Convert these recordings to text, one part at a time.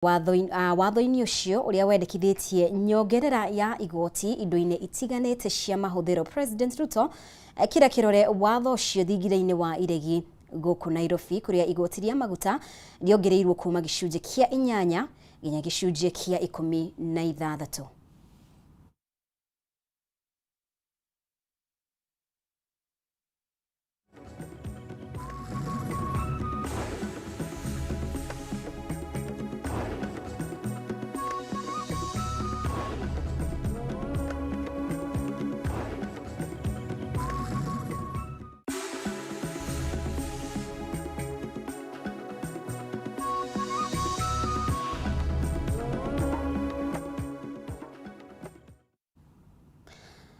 Watho-inĩ ũcio ũrĩa wendekithĩtie nyongerera ya igoti indo-inĩ itiganĩte cia mahũthĩro. President Ruto ekĩra kĩrore watho ũcio thingira-inĩ wa iregi gũkũ Nairobi, kũrĩa igoti rĩa maguta rĩongereirwo kuma gĩcunjĩ kĩa 8 nginya gĩcunjĩ kĩa 16.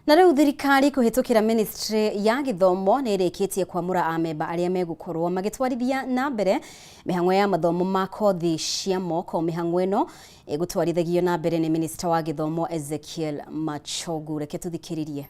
Na rĩu thirikari kũhĩtũkĩra ministry ya gĩthomo nĩ ĩrĩkĩtie kwamũra amemba arĩa megũkorwo magĩtwarithia na mbere mĩhang'o ya mathomo ma kothi cia moko. Mĩhang'o ĩno ĩgũtwarithagio na mbere nĩ minista wa gĩthomo Ezekiel Machogu. Reke tũthikĩrĩrie.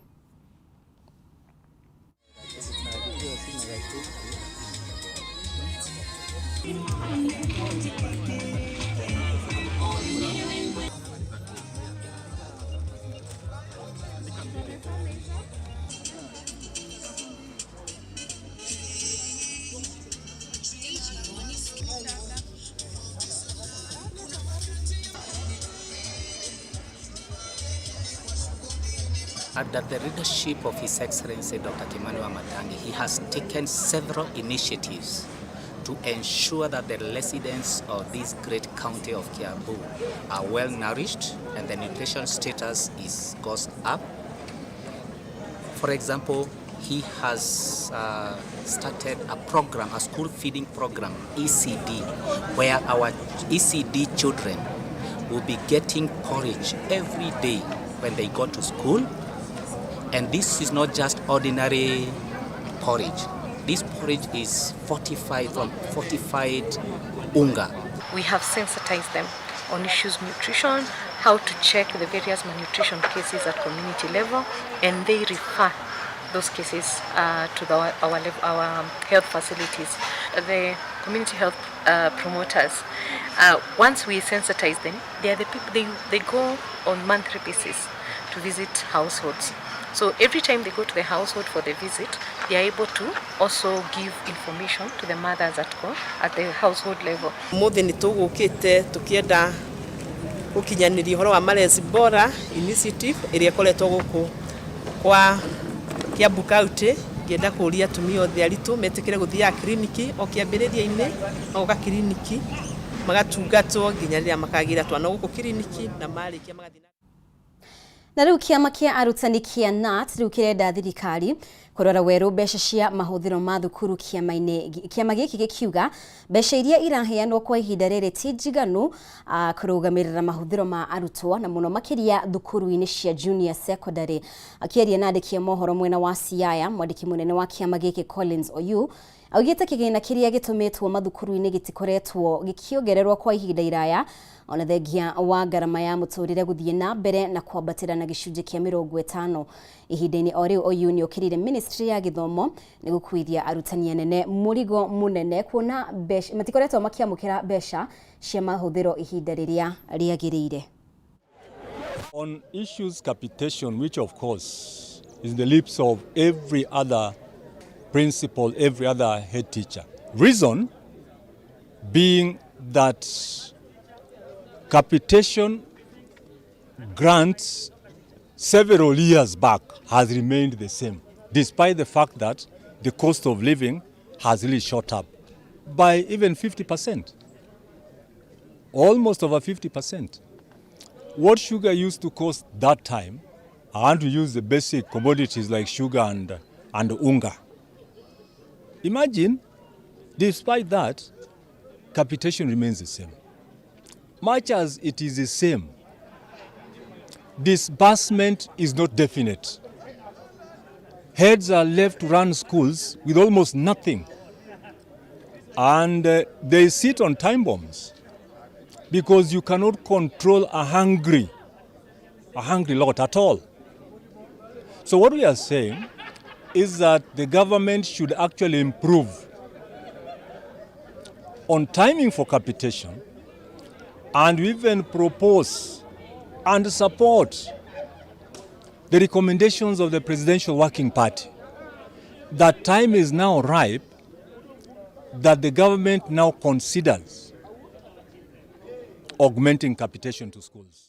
Under the leadership of His Excellency Dr. Kimani Wamatangi, he has taken several initiatives to ensure that the residents of this great county of Kiambu are well nourished and the nutrition status goes up. For example, he has started a program, a school feeding program, ECD, where our ECD children will be getting porridge every day when they go to school. And this is not just ordinary porridge. This porridge is fortified from fortified unga. We have sensitized them on issues nutrition, how to check the various malnutrition cases at community level, and they refer those cases to our health facilities. The community health promoters, once we sensitize them, they are the people, they go on monthly basis to visit households. So every time they go to the household for the visit, they are able to also give information to the mothers at the household level. Mũthĩ nĩ tũgũkĩte tũkĩenda gũkinyanĩria ũhoro wa Malezi Bora Initiative ĩrĩa ĩkoretwo gũkũ kwa Kiambu County. Ngĩenda kũria atumia othe aritũ metĩkĩre gũthiaga kiriniki o kĩambĩrĩria-inĩ, magoka kiriniki magatungatwo nginya rĩrĩa makagĩra twana gũkũ kiriniki na marĩkia magathiĩ. Na rĩu kĩama kĩa arutani kĩa KNUT rĩu kĩrenda thirikari kũrora werũ mbeca cia mahũthĩro ma thukuru. Kĩama gĩkĩ gĩkiuga mbeca iria iraheanwo kwa ihinda rĩrĩ ti njiganu kũrũgamĩrĩra mahũthĩro ma arutwo na mũno makĩria thukuru-inĩ cia junior secondary. Akĩaria na andĩki a mohoro mwena wa Siaya, mwandĩki mũnene wa kĩama gĩkĩ Collins Oyu augĩte kĩgĩna kĩrĩa gĩtũmĩtwo mathukuru-inĩ gĩtikoretwo gĩkĩongererwo kwa ihinda iraya, ona thengia wa ngarama ya mũtũrĩre gũthiĩ na mbere na kwambatĩra na gĩcunjĩ kĩa 50. Ihinda-inĩ o rĩu Oyu nĩ okĩrĩire ministry ya gĩthomo nĩ gũkuithia arutani anene mũrigo mũnene kuona mbeca matikoretwo makĩamũkĩra mbeca cia mahũthĩro ihinda rĩrĩa rĩagĩrĩire. On issues capitation, which of course is the lips of every other principal, every other head teacher. Reason being that capitation grants several years back has remained the same, despite the fact that the cost of living has really shot up by even 50%, almost over 50%. What sugar used to cost that time, I want to use the basic commodities like sugar and unga. Imagine, despite that, capitation remains the same. Much as it is the same, disbursement is not definite. Heads are left to run schools with almost nothing. And they sit on time bombs because you cannot control a hungry lot at all. So what we are saying is that the government should actually improve on timing for capitation And we even propose and support the recommendations of the Presidential Working Party that time is now ripe that the government now considers augmenting capitation to schools.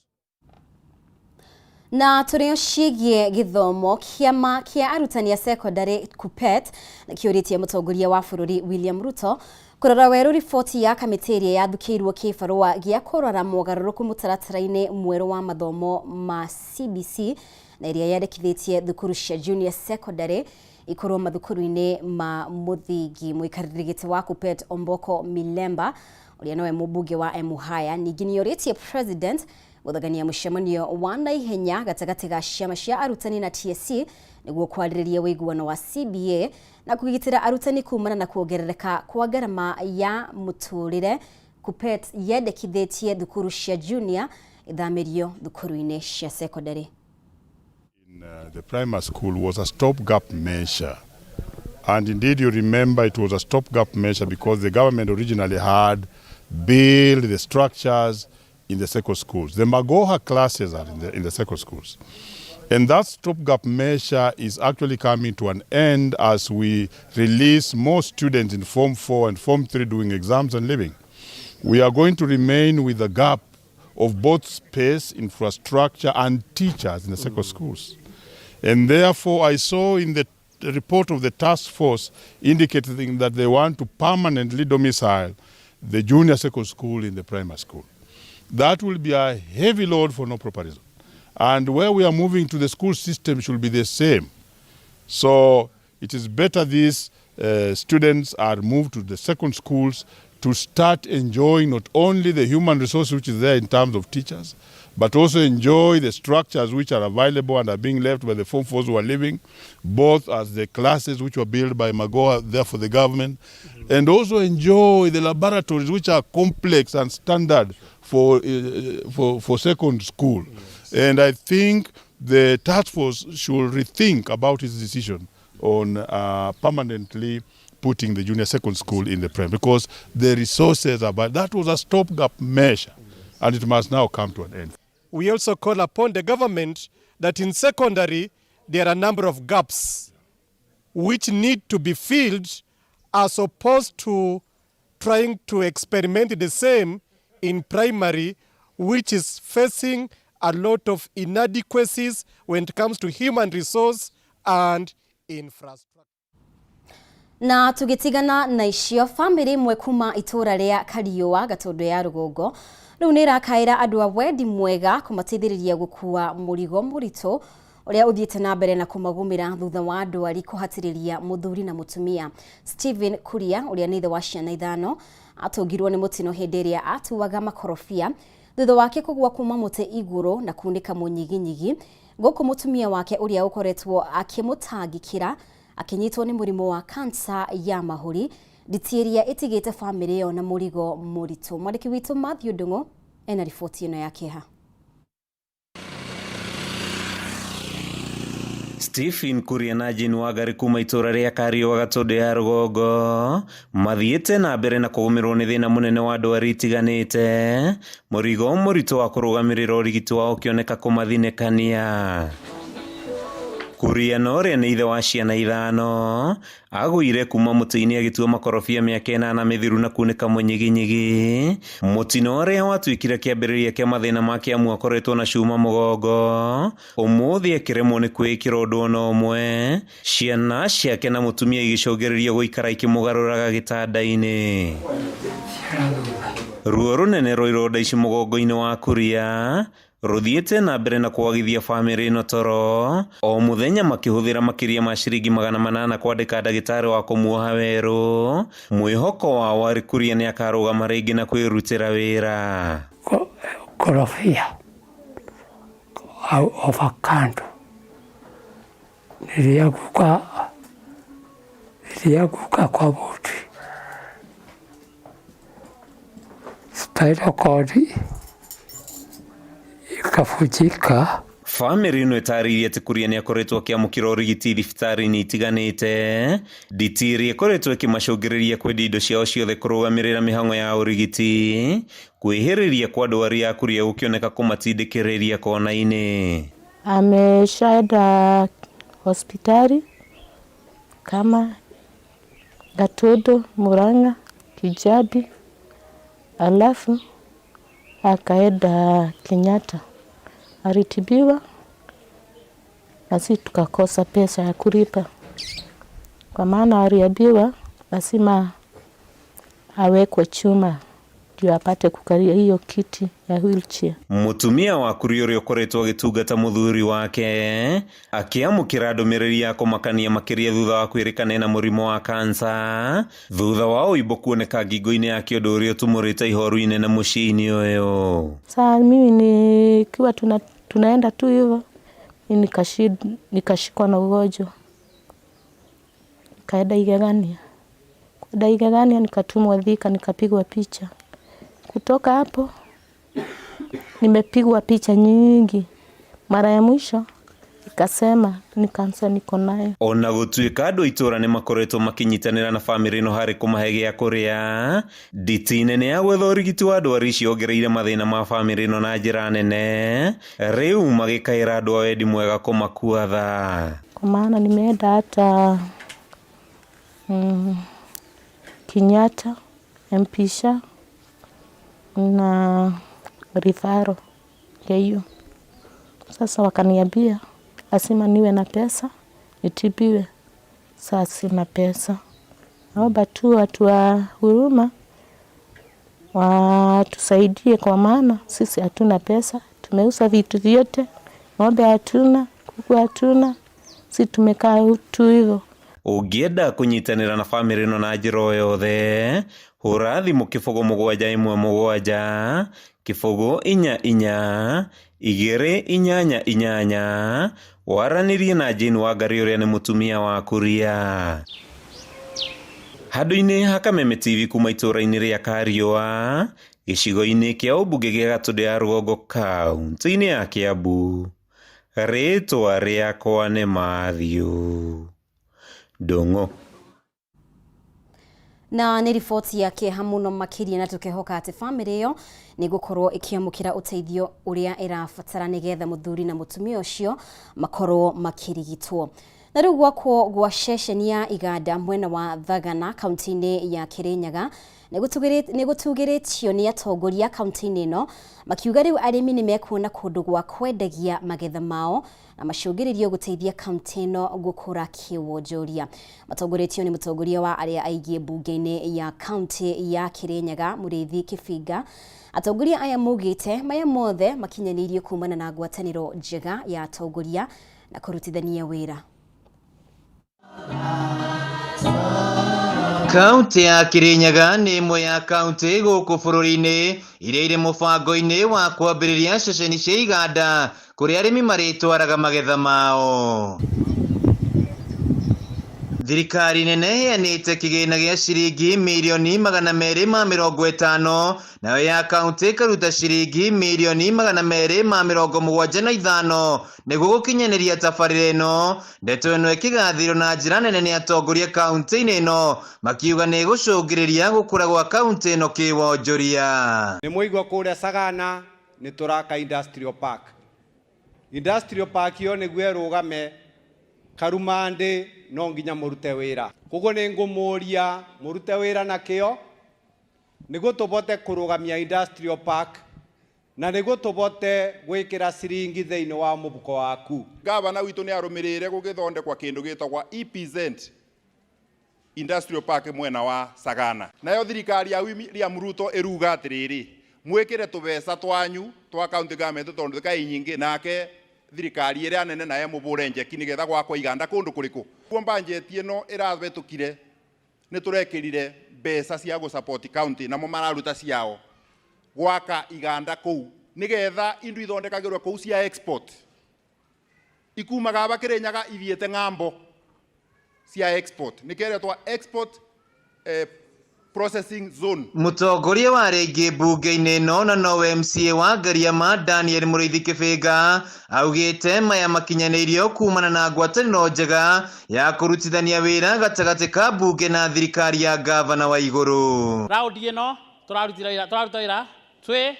Na tũrĩ ciĩgiĩ gĩthomo, kĩama kĩa arutani a secondary KUPPET kĩũrĩtie mũtongoria wa bũrũri William Ruto kũrora werũ riboti ya kamĩtĩ ĩrĩa yathukĩirwo kĩbarũa gĩa kũrora mogarũrũku mũtaratara-inĩ mwerũ wa mathomo ma CBC na ĩrĩa yandĩkithĩtie thukuru cia junior secondary ikorwo mathukuru-inĩ ma mũthingi. Mũikarĩri gĩtĩ wa KUPPET Omboko Milemba, ũrĩa nowe mũmbunge wa Emuhaya, ningĩ nĩorĩtie president gũthagania mũcemanio wa naihenya gatagatĩ ga ciama cia arutani na TSC nĩguo kwarĩrĩria ũiguano wa CBA na kũgitĩra arutani kumana na kuongerereka kwa ngarama ya mũtũrĩre. KUPPET yendekithĩtie thukuru cia junior ithamĩrio thukuru-inĩ cia secondary. The primary school was a stopgap measure. And indeed, you remember it was a stopgap measure because the government originally had built the structures in the secondary schools. The Magoha classes are in the secondary schools. And that stopgap measure is actually coming to an end as we release more students in Form 4 and Form 3 doing exams and leaving. We are going to remain with a gap of both space, infrastructure, and teachers in the secondary schools. And therefore, I saw in the report of the task force indicating that they want to permanently domicile the junior secondary school in the primary school. That will be a heavy load for no proper reason. And where we are moving to, the school system should be the same. So it is better these students are moved to the second schools to start enjoying not only the human resource which is there in terms of teachers, but also enjoy the structures which are available and are being left by the Form 4s who are leaving, both as the classes which were built by Magoha there for the government, and also enjoy the laboratories which are complex and standard for second school. And I think the task force should rethink about its decision on permanently putting the junior second school in the prem, because the resources are, but that was a stopgap measure and it must now come to an end. We also call upon the government that in secondary there are a number of gaps which need to be filled, as opposed to trying to experiment the same in primary, which is facing a lot of inadequacies when it comes to human resource and infrastructure. Na tũgĩtigana na icio, bamĩrĩ ĩmwe kuma itũra rĩa Kariũa, Gatũndũ ya rũgongo, rĩu nĩ ĩrakaĩra andũ a wendi mwega kũmateithĩrĩria gũkua mũrigo mũritũ ũrĩa ũthiĩte na mbere na kũmagũmĩra thutha wa ndwari kũhatĩrĩria mũthuri na mũtumia. Stephen Kuria, ũrĩa nĩ ithe wa ciana ithano, atũngirwo nĩ mũtino hĩndĩ ĩrĩa atuaga makorobia thutha wake kũgwa kuma mũtĩ igũrũ na kunĩka mũnyiginyigi, gũkũ mũtumia wake ũrĩa ũkoretwo akĩmũtangĩkĩra akĩnyitwo nĩ mũrimũ wa kansa ya mahũri, nditi ĩrĩa ĩtigĩte bamĩrĩ ĩyo na mũrigo mũritũ. Mwandĩki witũ Matthew Ndung'u ena riboti ĩno ya kĩeha. Stephen Kuria na Jane Wangari kuma itũra rĩa Kariũa, Gatũndũ ya rũgongo, mathiĩte na mbere na kũgũmĩrwo nĩ thĩna mũnene wa ndwari itiganĩte, mũrigo mũritũ wa kũrũgamĩrĩra ũrigiti wao ũkĩoneka kũmathinĩkania. Kuria na ũrĩa nĩ ithe wa ciana ithano agũire kuma mũtĩ-inĩ agĩtua makorobia mĩaka 8 mĩthiru na kunĩka mũnyiginyigi, mũtino ũrĩa watuĩkire kĩambĩrĩria kĩa mathĩna make, amu akoretwo na cuma mũgongo. Ũmũthĩ akĩremwo nĩ kwĩĩkĩra ũndũ ona ũmwe, ciana ciake na mũtumia igĩcũngĩrĩrio gũikara ikĩmũgarũraga gĩtanda-inĩ. Ruo rũnene rwa ironda ici mũgongo-inĩ wa Kuria rũthiĩte na mbere na kwagithia bamĩrĩ ĩno toro o mũthenya, makĩhũthĩra makĩria ma ciringi 800 kwandĩka ndagĩtarĩ wa kũmuoha werũ. Mwĩhoko wao arĩ Kuria nĩ akarũgama rĩngĩ na kwĩrutĩra wĩra. Korofia au avocado nilianguka kwa muti, spinal cord ikavunjika. Bamĩrĩ ĩno ĩtarĩirie atĩ Kuria nĩ akoretwo akĩamũkĩra ũrigiti thibitarĩ-inĩ itiganĩte, nditi ĩrĩa ĩkoretwo ĩkĩmacũngĩrĩria kwendia indo ciao ciothe kũrũgamĩrĩra mĩhang'o ya ũrigiti, kwĩhĩrĩria kwa ndwari ya Kuria gũkĩoneka kũmatindĩkĩrĩria kona-inĩ. Ameshaenda hospitali kama Gatundu, Murang'a, Kijabi, alafu akaenda Kenyatta, alitibiwa na sisi tukakosa pesa ya kulipa, kwa maana aliambiwa lazima awekwe chuma ndio apate kukalia hiyo kiti ya wheelchair. Mutumia wa Kuria ũrĩa ũkoretwo agĩtungata mũthuri wake akĩamũkĩra ndũmĩrĩri ya kũmakania makĩria thutha wa kwĩrĩkana ena mũrimũ wa kansa thutha wa ũimbo kuoneka ngingo-inĩ yake ũndũ ũrĩa ũtumũrĩte ihoru inene mũciĩ-inĩ ũyũ. Saa mimi nikiwa tunaenda tu hivyo, nikashikwa na ugonjwa, nikaenda Igegania. Kwenda Igegania nikatumwa Thika, nikapigwa picha. Kutoka hapo nimepigwa picha nyingi. Mara ya mwisho ikasema ni kansa niko nayo. Ona gũtuĩka andũ a itũũra nĩ makoretwo makĩnyitanĩra na bamĩrĩ ĩno harĩ kũmahe gĩa kũrĩa, nditi nene ya gwetha ũrigiti wa ndwari ici yongereire mathĩna ma bamĩrĩ ĩno na njĩra nene, rĩu magĩkaĩra andũ a wendi mwega kũmakua tha. Kwa maana nimeenda hata Kenyatta, Mpisha na Rifaro KU. Sasa wakaniambia lazima niwe na pesa nitibiwe. Sasa sina pesa. Naomba tu watu wa huruma watusaidie, kwa maana sisi hatuna pesa, tumeuza vitu vyote, ng'ombe hatuna, kuku hatuna, si tumekaa tu hivyo. Ũngĩenda kũnyitanĩra na bamĩrĩ ĩno na njĩra o yothe, hũra thimũ 0 7 1 0 4 4 2 8 8 waranĩrie na Jane Wangari ũrĩa nĩ mũtumia wa Kuria. Handũ-inĩ ha Kameme TV kuma itũũra-inĩ rĩa Kariũa, gĩcigo-inĩ kĩa ũmbunge gĩa Gatũndũ ya Rũgongo kaunti-inĩ ya Kiambu, rĩtwa rĩakwa nĩ Matthew Ndung'u. Na nĩ riboti ya kĩeha mũno makĩria, na tũkehoka atĩ bamĩrĩ ĩyo nĩ gũkorwo ĩkĩamũkĩra ũteithio ũrĩa ĩrabatara nĩgetha mũthuri na mũtumia ũcio makorwo makĩrigitwo. Na rĩu gwakwo gwa ceceni ya iganda mwena wa Thagana kaunti-inĩ ya Kirinyaga nĩ gũtũgĩrĩtio nĩ atongoria kaunti-inĩ ĩno, makiuga rĩu arĩmi nĩ mekuona kũndũ gwa kwendagia magetha mao na macũngĩrĩrio gũteithia kaunti ĩno gũkũra kĩwonjoria. Matongoretio nĩ mũtongoria wa arĩa aingĩ mbunge-inĩ ya kaunti ya Kirinyaga, Mũrĩithi Kĩbinga. Atongoria aya maugĩte maya mothe makinyanĩirio kumana na ngwatanĩro njega ya atongoria na kũrutithania wĩra. Kaunti ya Kirinyaga nĩ ĩmwe ya kaunti gũkũ bũrũri-inĩ iria irĩ mũbango-inĩ wa kwambĩrĩria ceceni cia iganda kũrĩa arĩmi marĩtwaraga magetha mao. Thirikari nene ĩheanĩte kĩgĩna gĩa ciringi mirioni 250, nayo ya kaunti ĩkaruta ciringi mirioni 275 nĩguo gũkinyanĩria tabarĩra ĩno. Ndeto ĩno ĩkĩgathĩrĩrio na njĩra nene nĩ atongoria kaunti-inĩ ĩno, makiuga nĩ ĩgũcũngĩrĩria gũkũra gwa kaunti ĩno kĩwonjoria. Nĩ mwaigua kũrĩa Sagana nĩ tũraka industrial park. Industrial park ĩyo nĩguo ĩrũgame Karumandĩ no nginya mũrute wĩra. Koguo nĩ ngũmũria mũrute wĩra na kĩo nĩguo tũbote kũrũgamia industrial park na nĩguo tũbote gwĩkĩra ciringi thĩinĩ wa mũbuko waku. Gavana witũ nĩ arũmĩrĩire gũgĩthondekwa kĩndũ gĩtagwa EPZ Industrial Park mwena wa Sagana. Nayo thirikari ya William Ruto ĩruga atĩrĩrĩ, mwĩkĩre tũbeca twanyu twa county government tondũ kai nyingĩ, nake thirikari ĩrĩa nene naye mũbũre njeki nĩgetha gwakwa iganda kũndũ kũrĩkũ. Kuo budget ĩno ĩrabĩtũkire nĩ tũrekĩrire mbeca cia gũ support county, namo mararuta ciao gwaka iganda kũu nĩgetha indo ithondekagĩrwo kũu cia export ikumaga aba Kirinyaga ithiĩte ng'ambo cia export, nĩkeretwa export. processing zone. Mũtongoria wa rĩngĩ mbunge-inĩ ĩno na nowe MCA wa Ngariama Daniel Mũrĩithi Kĩbĩnga augĩte maya makinyanĩirio kumana na ngwatanĩro njega ya kũrutithania wĩra gatagatĩ ka mbunge na thirikari ya gavana wa igũrũ. Raundi ĩno tũrarutira wĩra tũraruta wĩra twĩ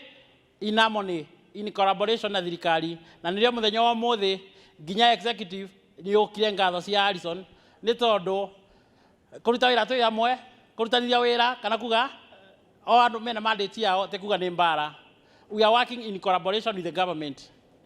in harmony, in collaboration na thirikari, na nĩrĩo mũthenya wa ũmũthĩ nginya executive nĩ yũkire ngatho cia Harrison nĩ tondũ kũruta wĩra twĩ hamwe, kũrutanithia wĩra kana kuga o andũ mena mandate yao ti kuga nĩ mbara. We are working in collaboration with the government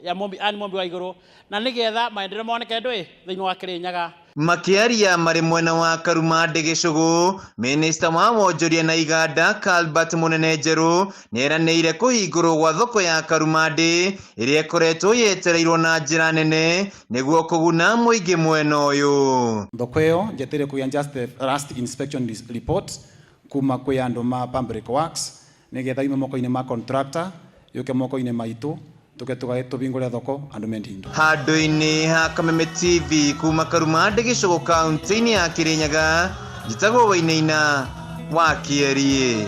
ya Mumbi, Anne Mumbi wa igũrũ, na nĩgetha maendeleo moneke ndũĩ thĩinĩ wa Kirinyaga. Makĩaria marĩ mwena wa Karumandĩ Gĩcũgũ, minista wa wonjoria na iganda Calbert Mũnene Njerũ nĩeranĩire kũhingũrwo gwa thoko ya Karumandĩ ĩrĩa ĩkoretwo yetereirwo na njĩra nene nĩguo kũguna mũingĩ mwena ũyũ. Thoko ĩyo njetereire kũgĩa just the last inspection report kuma kwĩ andũ ma public works nĩgetha yume moko-inĩ ma contractor yũke moko-inĩ maitũ tuke tugae tũhingũre thoko andũ mendie indo. Handũ-inĩ ha Kameme TV kuma Karumandĩ Gĩcũgũ kaunti-inĩ ya Kirinyaga, njĩtagwo Wainaina wa Kĩeriĩ.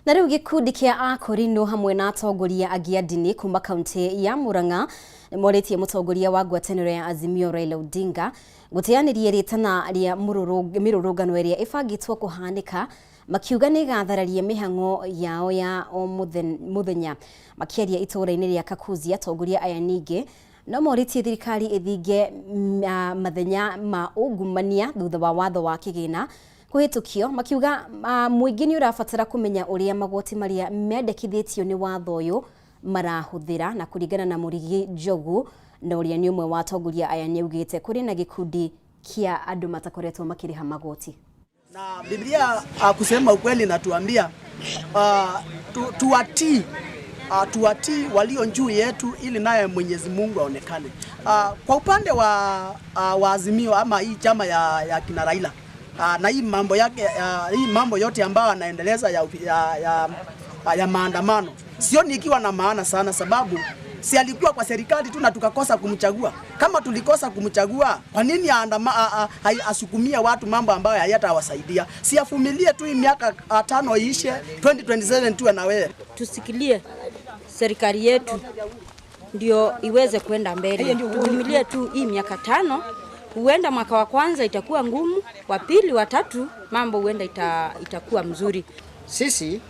Na rĩu gĩkundi kĩa Akorino hamwe na atongoria angĩ a ndini kuma kaunti ya Murang'a nĩmorĩtie mũtongoria wa ngwatanĩro ya Azimio Raila Odinga gũteanĩria rĩtana rĩa mĩrũrũngano ĩrĩa ĩbangĩtwo kũhanĩka, makiuga nĩ ĩgathararia mĩhang'o yao ya o mũthenya. Makĩaria itũũra-inĩ rĩa Kakuzi, atongoria aya ningĩ no morĩtie thirikari ĩthinge mathenya ma ungumania thutha wa watho wa kĩgĩna kũhĩtũkio, makiuga mũingĩ nĩ ũrabatara kũmenya ũrĩa magoti marĩa mendekithĩtio nĩ watho ũyũ marahũthĩra. Na kũringana na Mũrigi Njogu, na ũrĩa nĩ ũmwe wa atongoria aya, nĩaugĩte kũrĩ na gĩkundi kĩa andũ matakoretwo makĩrĩha magoti. Na Biblia kusema ukweli natuambia tuwatii tuwatii walio juu yetu ili naye Mwenyezi Mungu aonekane. Kwa upande wa Azimio ama hii chama ya kina Raila na hii mambo yake, hii mambo yote ambayo anaendeleza ya maandamano, sioni ikiwa na maana sana, sababu si alikuwa kwa serikali tu na tukakosa kumchagua. Kama tulikosa kumchagua, kwa nini asukumie watu mambo ambayo hayatawasaidia? Si afumilie tu hii miaka 5 iishe, 2027 tuwe na wewe. Tusikilie serikali yetu ndio iweze kwenda mbele. Tuvumilie tu hii miaka 5, huenda mwaka wa kwanza itakuwa ngumu, wa pili, wa tatu mambo huenda itakuwa mzuri. Sisi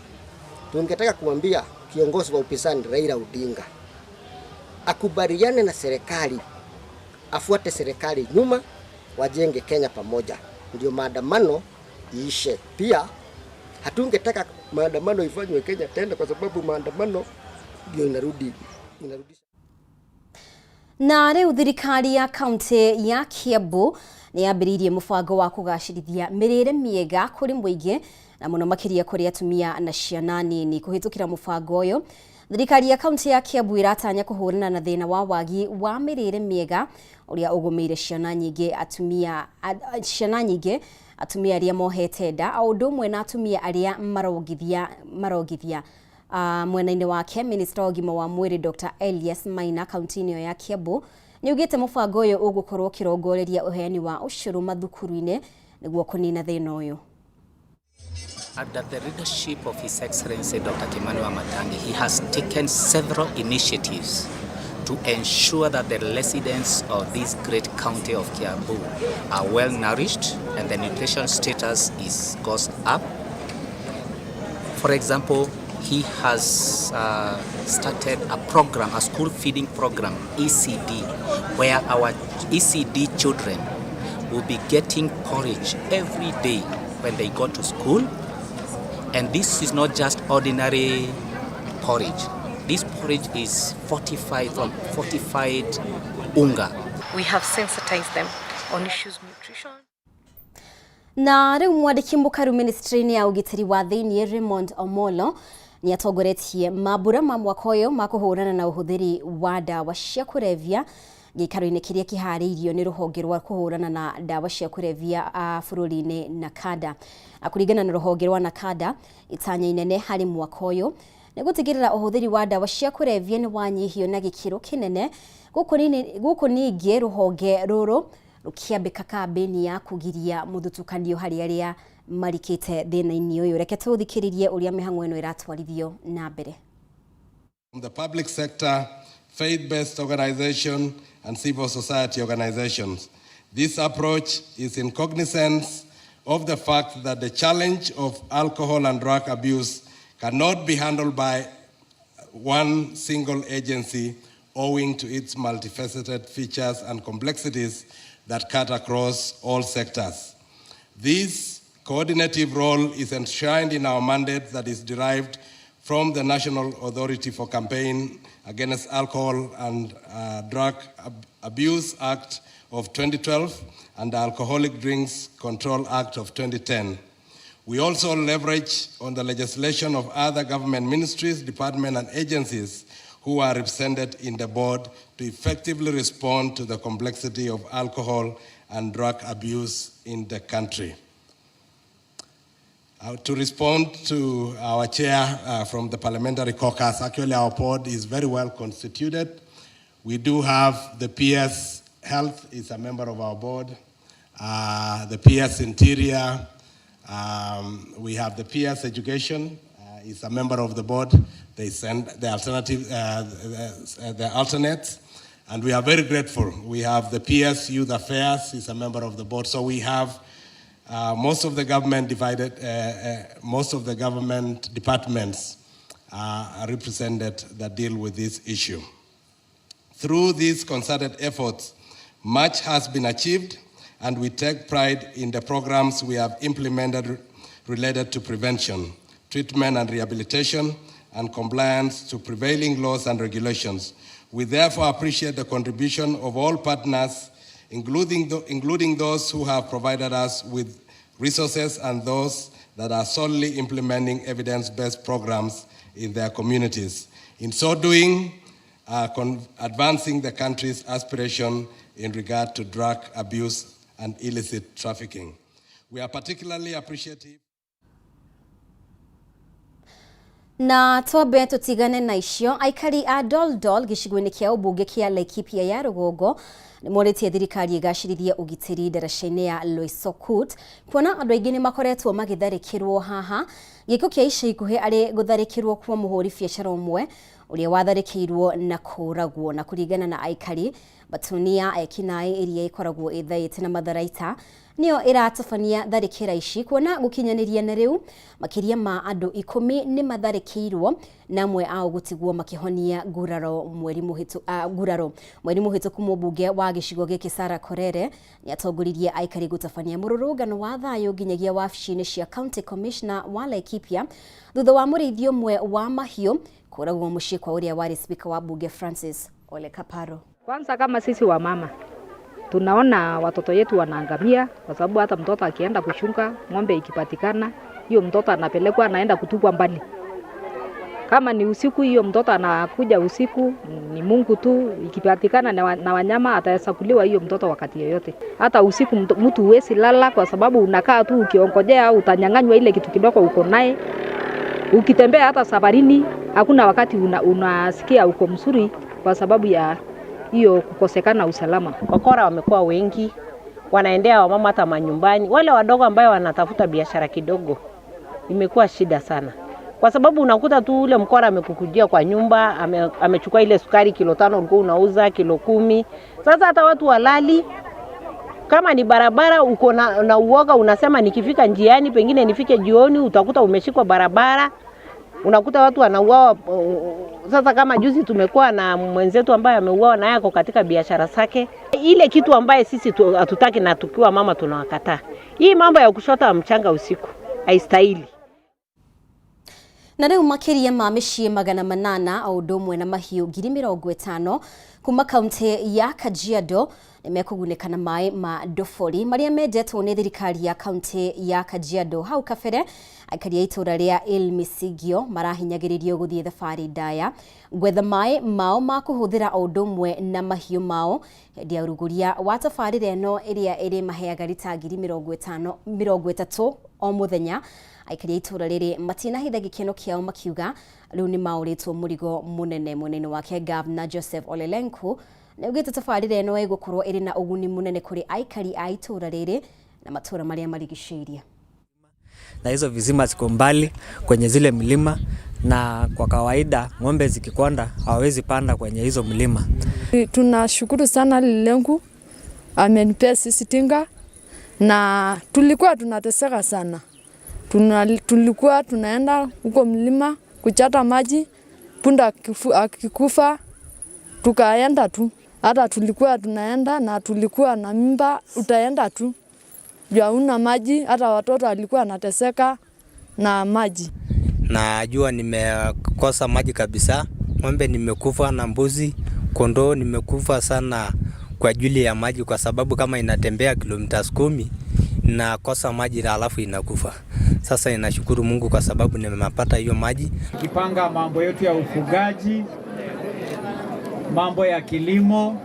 tungetaka kuambia kiongozi wa upinzani Raila Odinga akubaliane na serikali, afuate serikali nyuma, wajenge Kenya pamoja, ndio maandamano iishe. Pia hatungetaka maandamano ifanywe Kenya tena, kwa sababu maandamano ndio inarudisha. Na rĩu thirikari ya kaunti ya Kiambu nĩ yambĩrĩirie mũbango wa kũgacĩrithia mĩrĩre mĩega kũrĩ mũingĩ na mũno makĩria kũrĩ atumia na ciana nini. Kũhĩtũkĩra mũbango ũyũ, thirikari ya kaunti ya Kiambu ĩratanya kũhũrana na thĩna wa wagi wa mĩrĩre mĩega ũrĩa ũgũmĩire ciana nyingĩ atumia arĩa mohete nda, o ũndũ ũmwe na atumia arĩa marongithia. Mwena-inĩ wake, Minista wa ũgima wa mwĩrĩ Dr. Elias Maina kaunti-inĩ ĩyo ya Kiambu nĩaugĩte mũbango ũyũ ũgũkorwo ũkĩrongoreria ũheani wa ũcũrũ mathukuru-inĩ nĩguo kũnina thĩna ũyũ. Under the leadership of His Excellency Dr. Kimani Wamatangi, he has taken several initiatives to ensure that the residents of this great county of Kiambu are well nourished and the nutrition status goes up. For example, he has started a program, a school feeding program, ECD, where our ECD children will be getting porridge every day when they go to school. And this is not just ordinary porridge. This porridge is fortified from fortified unga. We have sensitized them on issues nutrition. Na rĩu mwandĩki mũkaru ministry-inĩ ya ũgitĩri wa thĩiniĩ Raymond Omolo nĩ atongoretie mambura ma mwaka ũyũ ma kũhũrana na ũhũthĩri wa ndawa cia kũrebia gĩikaro-inĩ kĩrĩa kĩharĩirio nĩ rũhonge rwa kũhũrana na ndawa cia kũrebia bũrũri-inĩ NACADA. Na kũringana na rũhonge rwa NACADA, itanya inene harĩ mwaka ũyũ nĩ gũtigĩrĩra ũhũthĩri wa ndawa cia kũrebia nĩ wanyihio na gĩkĩro kĩnene. Gũkũ ningĩ rũhonge rũrũ rũkĩambĩka kambĩni ya kũgiria mũthutũkanio harĩ arĩa Marikĩte thĩna-inĩ ũyũ. Reke tũthikĩrĩrie ũrĩa mĩhang'o ĩno ĩratwarithio na mbere. From the public sector, faith-based organization, and civil society organizations. This approach is in cognizance of the fact that the challenge of alcohol and drug abuse cannot be handled by one single agency owing to its multifaceted features and complexities that cut across all sectors. This coordinative role is enshrined in our mandate that is derived from the National Authority for Campaign Against Alcohol and Drug Abuse Act of 2012 and the Alcoholic Drinks Control Act of 2010. We also leverage on the legislation of other government ministries, departments, and agencies who are represented in the board to effectively respond to the complexity of alcohol and drug abuse in the country. To respond to our chair from the Parliamentary Caucus, actually our board is very well constituted. We do have the PS Health is a member of our board, the PS Interior, we have the PS Education is a member of the board. They send the alternative, the alternates, and we are very grateful. We have the PS Youth Affairs is a member of the board. So we have most of the government divided, most of the government departments are represented that deal with this issue. Through these concerted efforts, much has been achieved, and we take pride in the programs we have implemented related to prevention, treatment and rehabilitation, and compliance to prevailing laws and regulations. We therefore appreciate the contribution of all partners, including those who have provided us with resources and those that are solely implementing evidence-based programs in their communities. In so doing, advancing the country's aspiration in regard to drug abuse and illicit trafficking. We are particularly appreciative. Na twambe tutigane na icio. Aikari a Doldol gĩcigo-inĩ kĩa ũmbunge kĩa Laikipia ya rũgongo nĩmorĩtie thirikari ĩgacĩrithie ũgitĩri ndaraca-inĩ ya Loisokut, kuona andũ aingĩ nĩ makoretwo magĩtharĩkĩrwo haha. Gĩko kĩa ica ikuhĩ arĩ gũtharĩkĩrwo kwa mũhũri biacara ũmwe ũrĩa watharĩkĩirwo na kũũragwo. Na kũringana na aikari, batuni ya ekinaĩ ĩrĩa ĩkoragwo ĩthaĩte na matharaita nĩyo ĩratabania tharĩkĩra ici, kuona gũkinyanĩria na rĩu makĩria ma andũ 10 nĩ matharĩkĩirwo na amwe ao gũtigwo makĩhonia nguraro mweri mũhĩtũku. Mũmbunge wa gĩcigo gĩkĩ Sarah Korere nĩatongoririe aikari gũtabania mũrũrũngano wa thayũ nginyagia wabici-inĩ cia County Commissioner wa Laikipia thutha wa mũrĩithi ũmwe wa mahiũ kũũragwo mũciĩ kwa ũrĩa warĩ Speaker wa bunge Francis Ole Kaparo. Kwanza kama sisi wa mama tunaona watoto yetu wanaangamia, kwa sababu hata mtoto akienda kuchunga ng'ombe ikipatikana, hiyo mtoto anapelekwa anaenda kutupwa mbali. Kama ni usiku, hiyo mtoto anakuja usiku, ni Mungu tu, ikipatikana na wanyama atasakuliwa hiyo mtoto wakati yoyote. Hata usiku mtu huwezi lala kwa sababu unakaa tu ukiongojea utanyang'anywa ile kitu kidogo uko naye. Ukitembea hata safarini hakuna wakati unasikia uko mzuri kwa sababu ya hiyo kukosekana usalama. Wakora wamekuwa wengi, wanaendea wamama hata manyumbani, wale wadogo ambao wanatafuta biashara kidogo. Imekuwa shida sana. Kwa sababu unakuta tu ule mkora amekukujia kwa nyumba, amechukua ile sukari kilo 5 ulikuwa unauza kilo 10. Sasa hata watu walali, kama ni barabara uko na uoga, unasema nikifika njiani pengine nifike jioni, utakuta umeshikwa barabara. Unakuta watu wanauawa. Sasa kama juzi tumekuwa na mwenzetu ambaye ameuawa na yako katika biashara zake. Ile kitu ambaye sisi hatutaki na tukiwa mama tunawakataa. Hii mambo ya kushota mchanga usiku haistahili. Na rĩu makĩria ma mĩciĩ 800 o ũndũ ũmwe na mahiũ 50,000 kuma kaunti ya Kajiado nĩmekũgunĩka na maĩ ma ndobori marĩa mendetwo nĩ thirikari ya kaunti ya Kajiado. Hau kabere aikari a itũũra rĩa Ilmisigio marahinyagĩrĩrio gũthiĩ thabarĩ ndaya gwetha maĩ mao ma kũhũthĩra o ũndũ ũmwe na mahiũ mao. Hĩndĩ ya ũrugũria wa tabarĩra ĩno ĩrĩa ĩrĩmaheaga rita 30,000 o mũthenya, aikari a itũũra rĩrĩ matinahitha gĩkeno kĩao makiuga rĩu nĩ maũrĩtwo mũrigo mũnene. Mwena-inĩ wake Governor Joseph Ole Lenku nĩaugĩte tabarĩra ĩno ĩgũkorwo ĩrĩ na ũguni mũnene kũrĩ aikari a itũũra rĩrĩ na matũũra marĩa marigicĩirie. Na hizo visima ziko mbali kwenye zile mlima, na kwa kawaida ng'ombe zikikonda hawawezi panda kwenye hizo mlima. Tunashukuru sana Lilengu amenipea sisi tinga, na tulikuwa tunateseka sana. Tulikuwa tunaenda huko mlima kuchata maji, punda akikufa tukaenda tu. Hata tulikuwa tunaenda na tulikuwa na mimba, utaenda tu juu hauna maji. Hata watoto walikuwa wanateseka na maji. Najua nimekosa maji kabisa, ng'ombe nimekufa na mbuzi, kondoo nimekufa sana kwa ajili ya maji, kwa sababu kama inatembea kilomita 10 nakosa maji alafu inakufa. Sasa inashukuru Mungu kwa sababu nimepata hiyo maji. Kipanga mambo yetu ya ufugaji, mambo ya kilimo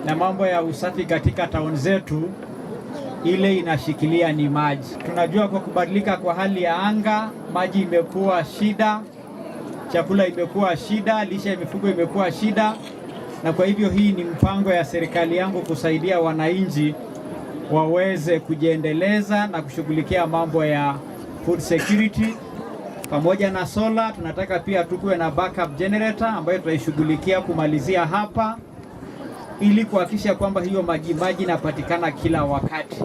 na mambo ya usafi katika town zetu, ile inashikilia ni maji. Tunajua kwa kubadilika kwa hali ya anga, maji imekuwa shida, chakula imekuwa shida, lishe ya mifugo imekuwa shida, na kwa hivyo hii ni mpango ya serikali yangu kusaidia wananchi waweze kujiendeleza na kushughulikia mambo ya food security. Pamoja na sola, tunataka pia tukuwe na backup generator ambayo tutaishughulikia kumalizia hapa ili kuhakikisha kwamba hiyo maji inapatikana kila wakati.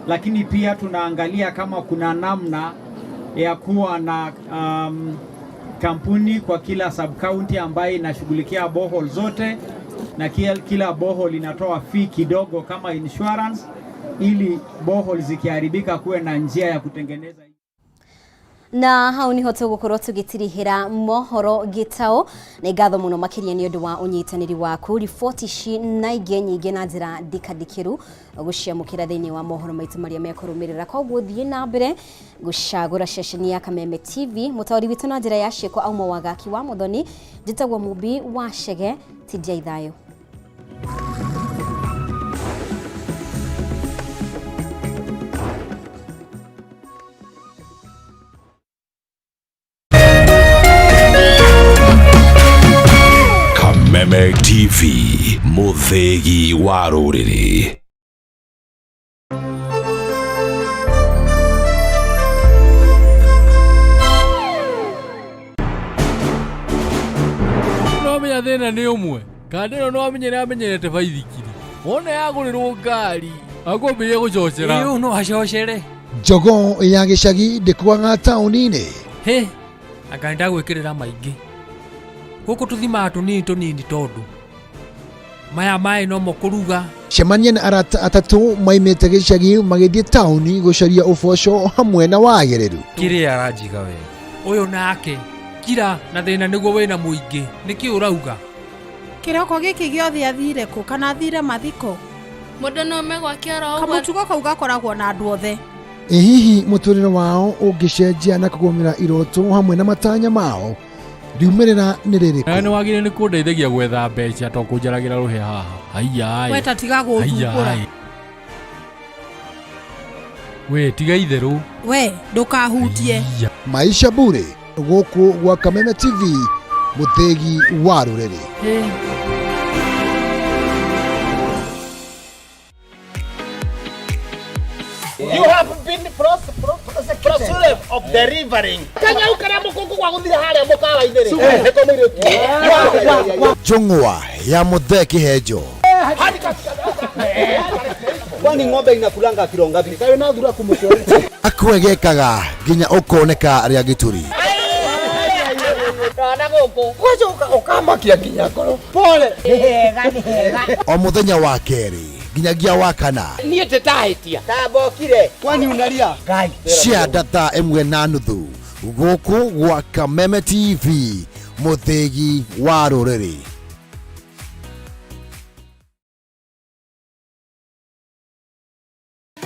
Lakini pia tunaangalia kama kuna namna ya kuwa na kampuni kwa kila sub county ambayo inashughulikia borehole zote, na kila borehole inatoa fee kidogo kama insurance, ili borehole zikiharibika kuwe na njia ya kutengeneza. Na hau niho tugukorwo tugitirihira mohoro gitao na ngatho muno makiria ni undu wa unyitaniri waku riboti ici na ingĩ nyingĩ na njĩra ndikandikĩru guciamũkĩra thĩinĩ wa mohoro maitu marĩa mekũrũmĩrĩra. Koguo thiĩ na mbere gũcagũra ceceni ya Kameme TV. Mũtaũri witũ na njĩra ya ciĩko auma Wagaki wa Muthoni, njĩtagwo Mumbi wa Chege, tindia ithayũ. Kameme TV, mũthĩgi wa rũrĩrĩ. No menya thĩna nĩ ũmwe, kanda ĩno no amenyere amenyerete baithikiri, wona yagũrĩrwo ngari akwambĩrĩria gũcocera. Ĩĩ, no acocere. Jogoo ya gĩcagi ndĩkuaga taũni-inĩ. Hĩ, anga nĩndagwĩkĩrĩra maingĩ. Gũkũ tũthimaga tũnini tũnini tondũ maya maĩ nomo kũruga. Cemania na arata atatũ maimĩte gĩcagi magĩthiĩ taũni gũcaria ũboco hamwe na wagĩrĩru. Kĩrĩa aranjiga we ũyũ nake kira na thĩna nĩguo wĩna mũingĩ, nĩkĩ ũrauga? Kĩroko gĩkĩ gĩothe athire kũ kana athire mathiko? Mũndũ no ome gwake oro ũguo. Kamũtugo kau gakoragwo na andũ othe. Ĩ hihi mũtũrĩre wao ũngĩcenjia na kũgũmĩra iroto hamwe na matanya mao, riumĩrĩra nĩ rĩrĩkũ? Nawe nĩ wagĩrĩire nĩ kũndeithagia gwetha mbeca to kũnjaragĩra rũhĩa haha. Haiya. We ta tiga gũthumbũra. We tiga itherũ. We ndũkahutie. Maisha Bure gũkũ gwa Kameme TV, mũthĩgi wa rũrĩrĩ. You have been prosecuted of delivering. Kanya ukara mukungu gwa guthire haria mukawa-inĩ rĩ. Nĩko mũirĩtu. Njũng'wa ya Mũthee Kĩhenjo. Kwani ng'ombe inakulanga kilo ngapi? Kayo na thura kumucoria. Akwegekaga nginya ũkoneka rĩa gĩturi. Ndona gũkũ. Gwacoka ũkamakia nginya ngoro. Pole. Nĩ hega, nĩ hega. O mũthenya wa kerĩ nginyagia wa kana. Niĩ ndĩtahĩtia. Tambokire. Kwani unalia? Ngai. Cia thaa 1:30 gũkũ gwa Kameme TV, mũthĩgi wa rũrĩrĩ.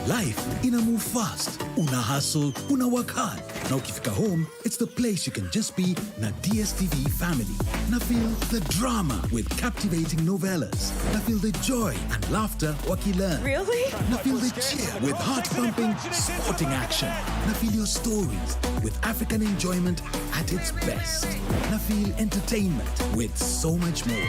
Life ina move fast. Una hustle, una work hard. Na ukifika home, it's the place you can just be na DSTV family. Na feel the drama with captivating novellas. Na feel the joy and laughter wakilearn. Really? Na feel the cheer with heart-pumping sporting action. Na feel your stories with African enjoyment at its best. Na feel entertainment with so much more.